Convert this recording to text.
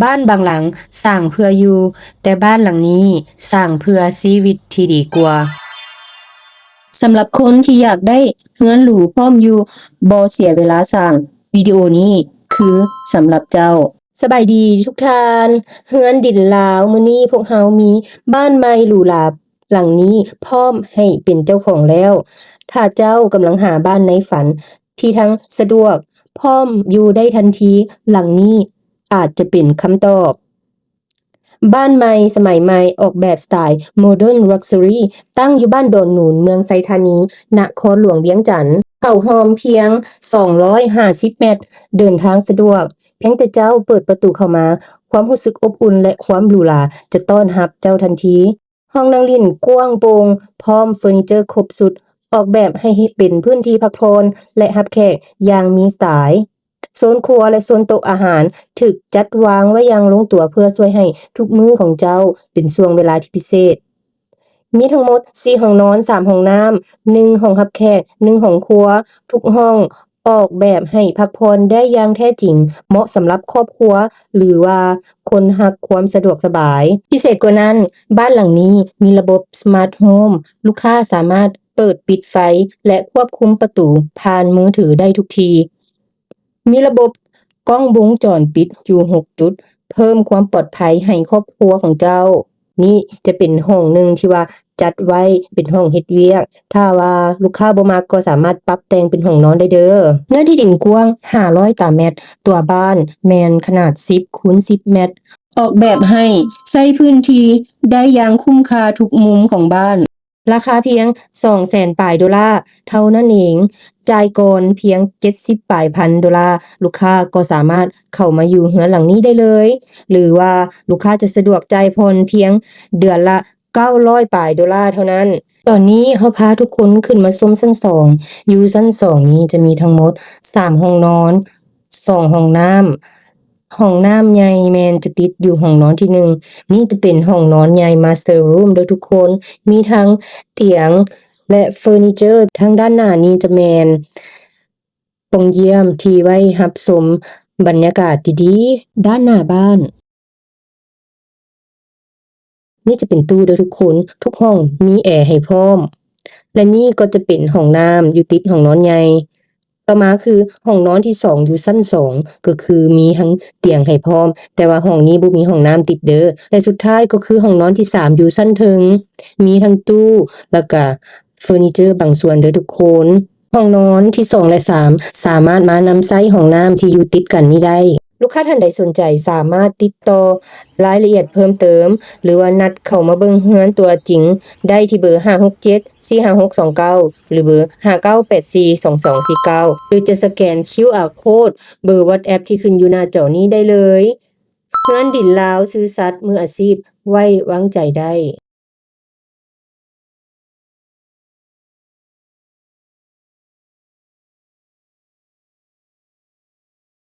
ບ້ານບາງຫຼັງສ້າງເພື່ອຢູ່, ແຕ່ບ້ານຫຼັງນີ້ສ້າງເພື່ອຊີວິດທີ່ດີກວ່າ. ສຳລັບຄົນທີ່ຢາກໄດ້ເຮືອນຫຼູພ້ອມຢູ່ ບໍ່ເສຍເວລາສ້າງ, ວິດີໂອນີ້ຄືສຳລັບເຈົ້າ. ສະບາຍດີທຸກທ່ານ, ເຮືອນດິນລາວ, ມື້ນີ້ພວກເຮົາມີບ້ານໃໝ່ຫຼູຫຼາຫຼັງນີ້ພ້ອມໃຫ້ເປັນເຈົ້າຂອງແລ້ວ. ຖ້າເຈົ້າກຳລັງຫາບ້ານໃນຝັນທີ່ທັງສະດວກ, ພ້ອມຢູ່ໄດ້ທັນທີ, ຫຼັງນີ້ອາດຈະເປັນຄຳຕອບ. ບ້ານໃໝ່ສະໄໝໃໝ່ ອອກແບບສະໄຕລ໌ໂມເດີນລັກເຊີຣີ ຕັ້ງຢູ່ບ້ານດອນໜູນ ເມືອງໄຊທານີ ນະຄອນຫຼວງວຽງຈັນ. ເຂົ້າຮ່ອມພຽງສອງຮ້ອຍຫ້າສິບແມັດ, ເດີນທາງສະດວກ. ພຽງແຕ່ເຈົ້າເປີດປະຕູເຂົ້າມາ, ຄວາມຮູ້ສຶກອົບອຸ່ນ ແລະ ຄວາມຫຼູຫຼາຈະຕ້ອນຮັບເຈົ້າທັນທີ. ຫ້ອງນັ່ງຫຼິ້ນກວ້າງໂປ່ງ ພ້ອມເຟີນີເຈີຄົບຊຸດ, ອອກແບບໃຫ້ເຮັດເປັນພື້ນທີ່ພັກຜ່ອນ ແລະ ຮັບແຂກຢ່າງມີສະໄຕລ໌. ໂຊນຄົວ ແລະ ໂຊນໂຕະອາຫານຖືກຈັດວາງໄວ້ຢ່າງລົງຕົວ ເພື່ອຊ່ວຍໃຫ້ທຸກມື້ຂອງເຈົ້າເປັນຊ່ວງເວລາທີ່ພິເສດ. ມີທັງໝົດສີ່ຫ້ອງນອນ, ສາມຫ້ອງນ້ຳ, ໜຶ່ງຫ້ອງຮັບແຂກ, ໜຶ່ງຫ້ອງຄົວ. ທຸກຫ້ອງອອກແບບໃຫ້ພັກຜ່ອນໄດ້ຢ່າງແທ້ຈິງ, ເໝາະສຳລັບຄອບຄົວ ຫຼືວ່າຄົນຮັກຄວາມສະດວກສະບາຍ. ພິເສດກວ່ານັ້ນ, ບ້ານຫຼັງນີ້ມີລະບົບສະມາດໂຮມ, ລູກຄ້າສາມາດເປີດປິດໄຟ ແລະ ຄວບຄຸມປະຕູຜ່ານມືຖືໄດ້ທຸກທີ່. ມີລະບົບກ້ອງວົງຈອນປິດຢູ່ຫົກຈຸດ, ເພີ່ມຄວາມປອດໄພໃຫ້ຄອບຄົວຂອງເຈົ້າ. ນີ້ຈະເປັນຫ້ອງໜຶ່ງທີ່ວ່າຈັດໄວ້ເປັນຫ້ອງເຮັດວຽກ. ຖ້າວ່າລູກຄ້າບໍ່ມັກກໍສາມາດປັບແຕ່ງເປັນຫ້ອງນອນໄດ້ເດີ້. ເນື້ອທີ່ດິນກວ້າງຫ້າຮ້ອຍຕາແມັດ, ຕົວບ້ານແມ່ນຂະໜາດສິບຄູນສິບແມັດ, ອອກແບບໃຫ້ໃຊ້ພື້ນທີ່ໄດ້ຢ່າງຄຸ້ມຄ່າທຸກມຸມຂອງບ້ານ. ລາຄາພຽງສອງແສນປາຍໂດລາເທົ່ານັ້ນເອງ, ຈ່າຍກ່ອນພຽງເຈັດສິບປາຍພັນໂດລາ, ລູກຄ້າກໍສາມາດເຂົ້າມາຢູ່ເຮືອນຫຼັງນີ້ໄດ້ເລີຍ ຫຼືວ່າລູກຄ້າຈະສະດວກຈ່າຍຜ່ອນພຽງເດືອນລະເກົ້າຮ້ອຍປາຍໂດລາເທົ່ານັ້ນ. ຕອນນີ້ເຮົາພາທຸກຄົນຂຶ້ນມາຊົມຊັ້ນສອງ. ຢູ່ຊັ້ນສອງນີ້ຈະມີທັງໝົດສາມຫ້ອງນອນ, ສອງຫ້ອງນ້ຳ. ຫ້ອງນ້ຳໃຫຍ່ແມ່ນຈະຕິດຢູ່ຫ້ອງນອນທີໜຶ່ງ. ນີ້ຈະເປັນຫ້ອງນອນໃຫຍ່ Master Room ເດີ້ທຸກຄົນ. ມີທັງຕຽງ ແລະ ເຟີນີເຈີ. ທາງດ້ານໜ້ານີ້ຈະແມ່ນປ່ອງຢ້ຽມທີ່ໄວ້ຮັບຊົມບັນຍາກາດດີໆ ດ້ານໜ້າບ້ານ. ນີ້ຈະເປັນຕູ້ເດີ້ທຸກຄົນ, ທຸກຫ້ອງມີແອໃຫ້ພ້ອມ ແລະ ນີ້ກໍຈະເປັນຫ້ອງນ້ຳຢູ່ຕິດຫ້ອງນອນໃຫຍ່. ຕໍ່ມາຄືຫ້ອງນອນທີສອງຢູ່ຊັ້ນສອງ ກໍຄືມີທັງຕຽງໃຫ້ພ້ອມ, ແຕ່ວ່າຫ້ອງນີ້ບໍ່ມີຫ້ອງນ້ຳຕິດເດີ້. ແລະ ສຸດທ້າຍກໍຄືຫ້ອງນອນທີສາມຢູ່ຊັ້ນເທິງ, ມີທັງຕູ້ ແລ້ວກະເຟີນີເຈີບາງສ່ວນເດີ້ທຸກຄົນ. ຫ້ອງນອນທີສອງ ແລະ ສາມ ສາມາດມານຳໃຊ້ຫ້ອງນ້ຳທີ່ຢູ່ຕິດກັນນີ້ໄດ້. ລູກຄ້າທ່ານໃດສົນໃຈສາມາດຕິດຕໍ່ລາຍລະອຽດເພີ່ມເຕີມ ຫຼືວ່ານັດເຂົ້າມາເບິ່ງເຮືອນຕົວຈິງໄດ້ທີ່ເບີ ຫ້າຫົກເຈັດ ສີ່ຫ້າຫົກ ສອງເກົ້າ ຫຼືເບີ ຫ້າເກົ້າແປດສີ່ ສອງສອງສີ່ເກົ້າ ຫຼືຈະສະແກນຄິວອາໂຄດເບີ WhatsApp ທີ່ຂຶ້ນຢູ່ໜ້າຈໍນີ້ໄດ້ເລີຍ. ເຮືອນດິນລາວ ຊື່ສັດ ມືອາຊີບ ໄວ້ວາງໃຈໄດ້.